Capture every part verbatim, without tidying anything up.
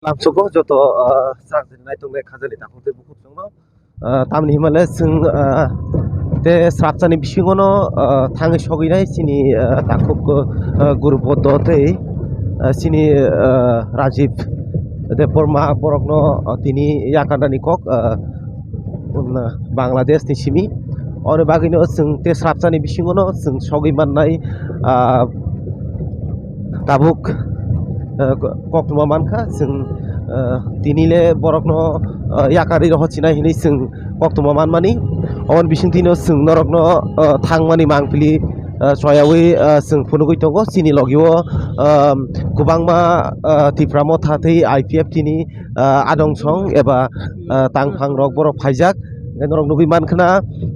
Lamsogo joto, ah, chwng naitongnai khajani takhuk tei bukhuk chwngno. Ah, tamni himale chwng, ah, te srapchani bisingono, ah, thangwi sogwinai chini, ah, takhuk, ah, Guru Poddo tei, ah, chini, ah, Rajiv Debbarma borokno, ah, tini yakarnani kok, ah, Bangladesh ni simi. Oni bagwino chwng te srapchani bisingono chwng sogwi mannai, ah, tabuk, ah, koktwma mankha chwng, ah, tini le borokno, ah, yakarwi rohor chinai hinwi chwng koktwma manmani. Oboni bisingtwino chwng norokno, ah, thangmani mangpili, ah, choyawi, ah, chwng phunugwi tongo. Chini logio, ah, kwbangma, ah, Tipra Motha tei I P F T ni, ah, adong song eba, ah, tangphang rok borok phaijak. Hingke norok nugwi mankha na,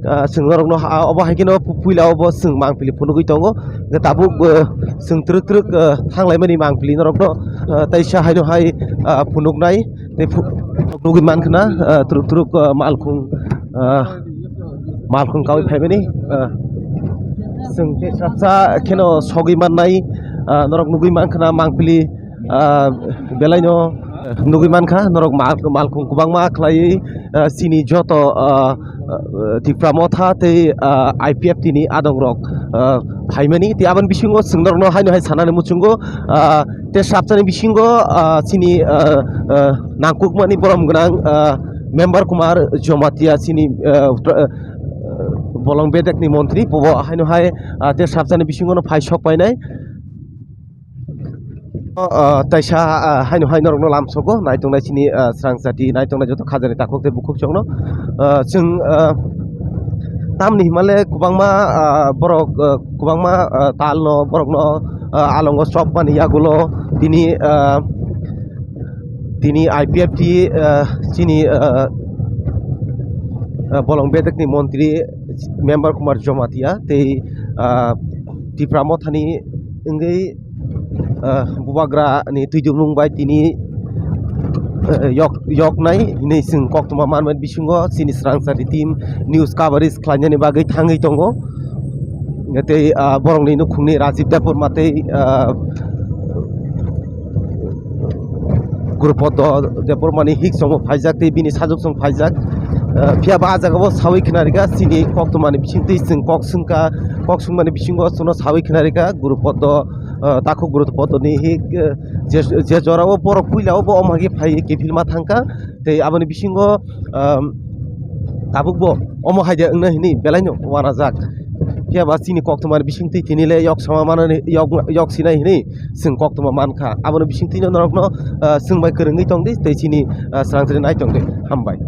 ah, chwng norokno, ah, obo hai kheno pu-, puila obo chwng mangpili phunugwi tongo. Hingke tabuk, ah, chwng twrwk twrwk, ah, thanglaimani mangpili norokno, ah, teisa haino hai, ah, phunuknai. Tei phu-, nugwi mankha na, ah, twrwk twrwk, ah, malkhung, ah, malkhung kaui phaimani, ah, chwng tei saksa kheno sogwi mannai, ah, norok nugwi mankha na mangpili, ah, belaino nugwi mankha norok mal-, malkhung kwbangma khlaiwi, ah, chini joto, ah, ah, Tipra Motha tei, ah, I P F T ni adongrok, ah, phaimani. Tei aboni bisingo chwng norokno haino hai sanani muchungo, ah, tei srapchani bisingo, ah, chini, ah, ah, nangkukmani borom gwnang, ah, Member Kumar Jomatia chini, ah, tra-, ah, bolong bedekni montri, bobo haino hai, ah, tei srapchani bisingono phai sok painai. Ah, taisa, ah, haino hai norokno lamsogo, naitongnai chini, ah, srangchati, naitongnai joto khajani takhuk tei bukhuk chwngno. Ah, chwng, ah, tamni himale kwbangma, ah, borok, ah, kwbangma, ah, talno borokno, ah, alongo chopmani yagulo tini, ah, tini I P F T, ah, chini, ah, ah, bolong bedekni montri Member Kumar Jomatia tei, ah, Tipra Mothani wngwi, ah, bubagrani twidulmung bai tini, ah, yok, yoknai hinwi chwng koktwma manmani bisingo chini srangchati team news coverage khlainani bagwi thangwi tongo. Tei, ah, borokni nukhungni Rajiv Debbarma tei, ah, Guru Poddo Debbarmani hik chongo phaijak tei bini sajwk chong phaijak. Ah, phiya ba ah jagao sawi khna rikha chini koktwmani bisingtwi chwng kok swngkha, kok swngmani bisingo chwngno sawi khna rikha Guru Poddo, ah, takhuk Guru Poddoni hik, ah, je, je jorao borok puilao bo omo hai khe phai kiphilma thangkha tei aboni bisingo, ah, tabukbo omo hai de wngna hini belaino uanajak. Phiya ba chini koktwmani bisingtwi tini le yok sama manani yok, yok sinai hini chwng koktwma mankha. Aboni bisingtwino norokno, ah, chwng bai kwrwngwi tongdi tei chini, ah, srangchari nai tongdi. Hambai.